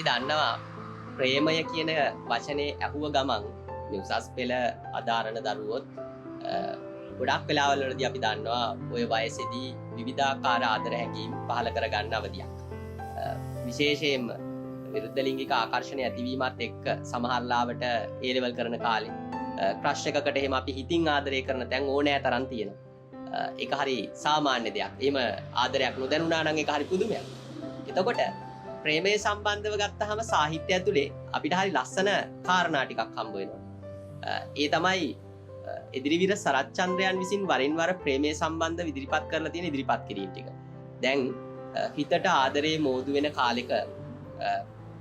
අපි දන්නවා ප්‍රේමය කියන වචනේ ඇහුව ගමන් මේ උසස් පෙළ අදාරන දරුවොත් ගොඩක් වෙලාවල් වලදී අපි දන්නවා ඔය වයසේදී විවිධාකාර ආදර හැඟීම් පහළ කරගන්න අවධියක්. විශේෂයෙන්ම විරුද්ධ ලිංගික ආකර්ෂණය ඇතිවීමත් එක්ක සමහර ලාවට ඒ ලෙවල් කරන කාලේ ක්‍රෂ් එකකට එහෙම අපි හිතින් ආදරය කරන තැන් ඕනෑ තරම් තියෙනවා. ඒක හරි සාමාන්‍ය දෙයක්. එහෙම ආදරයක් නොදැනුණා නම් ඒක හරි පුදුමයක්. එතකොට ප්‍රේමය සම්බන්ධව ගත්තාම සාහිත්‍ය ඇතුලේ අපිට හරි ලස්සන කාරණා ටිකක් හම්බ වෙනවා. ඒ තමයි එදිරිවීර සරච්චන්ද්‍රයන් විසින් වරින් වර ප්‍රේමය සම්බන්ධව ඉදිරිපත් කරලා තියෙන ඉදිරිපත් කිරීම ටික. දැන් හිතට ආදරේ මෝදු වෙන කාලෙක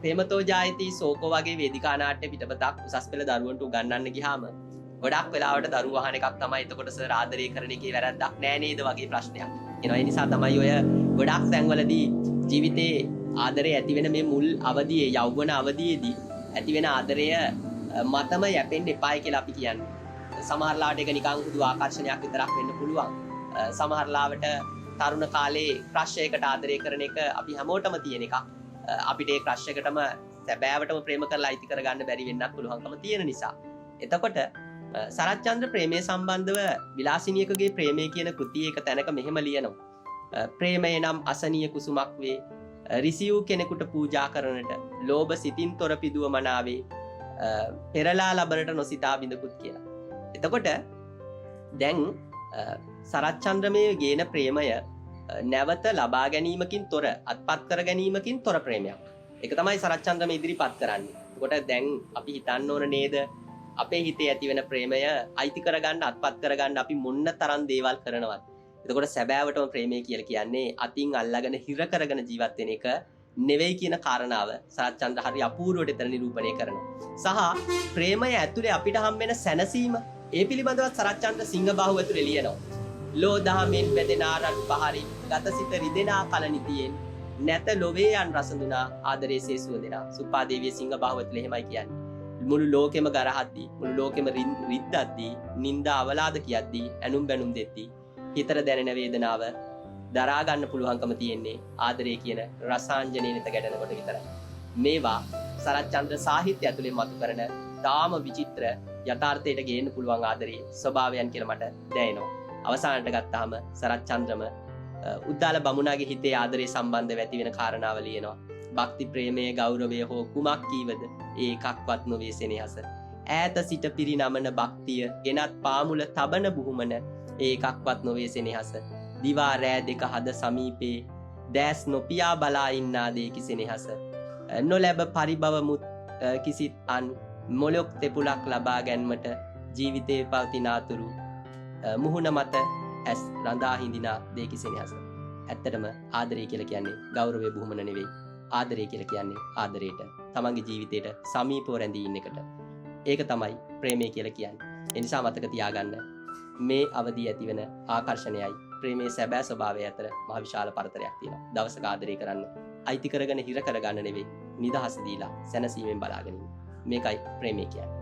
ප්‍රේමතෝ ජායති සෝකෝ වගේ වේදිකා නාට්‍ය පිටපතක් උසස් පෙළ දරුවන්ට උගන්වන්න ගියාම ගොඩක් වෙලාවට දරුවෝ අහන එකක් තමයි එතකොට සර් ආදරේ කරන එකේ වැරද්දක් නෑ නේද වගේ ප්‍රශ්නයක් එනවා. ඒ නිසා තමයි ඔය ගොඩක් තැන්වලදී ජීවිතේ ආදරේ ඇති වෙන මේ මුල් අවදියේ යෞවන අවදියේදී ඇති වෙන ආදරය මතම යැපෙන්න එපායි කියලා අපි කියන්නේ. සමහර ලාවට ඒක නිකන් හුදු ආකර්ෂණයක් විතරක් වෙන්න පුළුවන්. සමහර ලාවට තරුණ කාලේ ක්‍රෂ් එකකට ආදරය කරන එක අපි හැමෝටම තියෙන එකක්. අපිට ඒ ක්‍රෂ් එකටම සැබෑවටම ප්‍රේම කරලා අයිති කරගන්න බැරි වෙන්නත් පුළුවන්කම තියෙන නිසා. එතකොට සරච්චන්ද්‍ර ප්‍රේමය සම්බන්ධව විලාසිනියකගේ ප්‍රේමය කියන කෘතියේ එක තැනක මෙහෙම ලියනවා. ප්‍රේමය නම් අසනීය කුසුමක් වේ. රිසිව් කෙනෙකුට පූජා කරනට ලෝභ සිතින් තොර පිදුව මනාවේ පෙරලා ලබනට නොසිතා බිඳකුත් කියලා. එතකොට දැන් සරච්චන්ද්‍ර මේ ගේන ප්‍රේමය නැවත ලබා ගැනීමකින් තොර අත්පත් කර ගැනීමකින් තොර ප්‍රේමයක්. ඒක තමයි සරච්චන්ද්‍ර මේ ඉදිරිපත් කරන්නේ. එතකොට දැන් අපි හිතන්න ඕන නේද අපේ හිතේ ඇති වෙන ප්‍රේමය අයිති කරගන්න අත්පත් කරගන්න අපි මොන්න තරම් දේවල් කරනවද? එතකොට සැබෑවටම ප්‍රේමය කියලා කියන්නේ අතින් අල්ලගෙන හිර කරගෙන ජීවත් වෙන එක නෙවෙයි කියන කාරණාව සරච්චන්ද්‍ර හරි අපූර්වට එතන නිරූපණය කරනවා. සහ ප්‍රේමය ඇතුලේ අපිට හම් වෙන සැනසීම ඒ පිළිබඳව සරච්චන්ද්‍ර සිංහබාහුව ඇතුලේ ලියනවා. ලෝ දහමෙන් වැදෙන ආරන් පහරින් ගතසිත රිදෙනා කලනිතියෙන් නැත ලොවේ යන් රසඳුනා ආදරේ සේසුව දෙනා. සුප්පාදේවිය සිංහබාහුව ඇතුලේ එහෙමයි කියන්නේ. මුළු ලෝකෙම ගරහද්දී මුළු ලෝකෙම රිද්දද්දී නිന്ദා අවලාද කියද්දී ඇනුම් බැනුම් දෙද්දී හිතට දැනෙන වේදනාව දරා ගන්න පුළුවන්කම තියෙන්නේ ආදරේ කියන රසාංජනයේ නෙත ගැටෙනකොට විතරයි. මේවා සරච්චන්ද්‍ර සාහිත්‍ය ඇතුලේ මතු කරන තාම විචිත්‍ර යථාර්ථයට ගේන්න පුළුවන් ආදරේ ස්වභාවයන් කියලා මට දැනෙනවා. අවසානට ගත්තාම සරච්චන්ද්‍රම උද්දාල බමුණාගේ හිතේ ආදරේ සම්බන්ධව ඇති වෙන කාරණාව ලියනවා. භක්ති ප්‍රේමයේ ගෞරවය හෝ කුමක් කීවද ඒ එකක්වත් නොවේ සෙනෙහස. ඈත සිට පිරිනමන භක්තිය ගෙනත් පාමුල තබන බුහුමන ඒ එකක්වත් නොවේ සෙනෙහස. දිවා රෑ දෙක හද සමීපේ දැස් නොපියා බලා ඉන්නා දේ සෙනෙහස. නොලැබ පරිභව මුත් කිසිත් අන් මොලොක් තෙපුලක් ලබා ගැනීමට ජීවිතේ පවතින අතුරු මුහුණ මත ඇස් රඳා හිඳිනා දේ සෙනෙහස. ඇත්තටම ආදරය කියලා කියන්නේ ගෞරවය බුහුමන නෙවෙයි. ආදරය කියලා කියන්නේ ආදරයට තමන්ගේ ජීවිතේට සමීපව රැඳී ඉන්න එකට. ඒක තමයි ප්‍රේමය කියලා කියන්නේ. ඒ නිසා මතක තියාගන්න මේ අවදී ඇතිවෙන ආකර්ෂණයයි ප්‍රේමයේ සැබෑ ස්වභාවය අතර මහ විශාල පරතරයක් තියෙනවා. දවසක ආදරය කරන්න අයිති කරගෙන හිර කරගන්න නෙවෙයි, නිදහස දීලා සැනසීමෙන් බලාගෙන ඉන්න. මේකයි ප්‍රේමය කියන්නේ.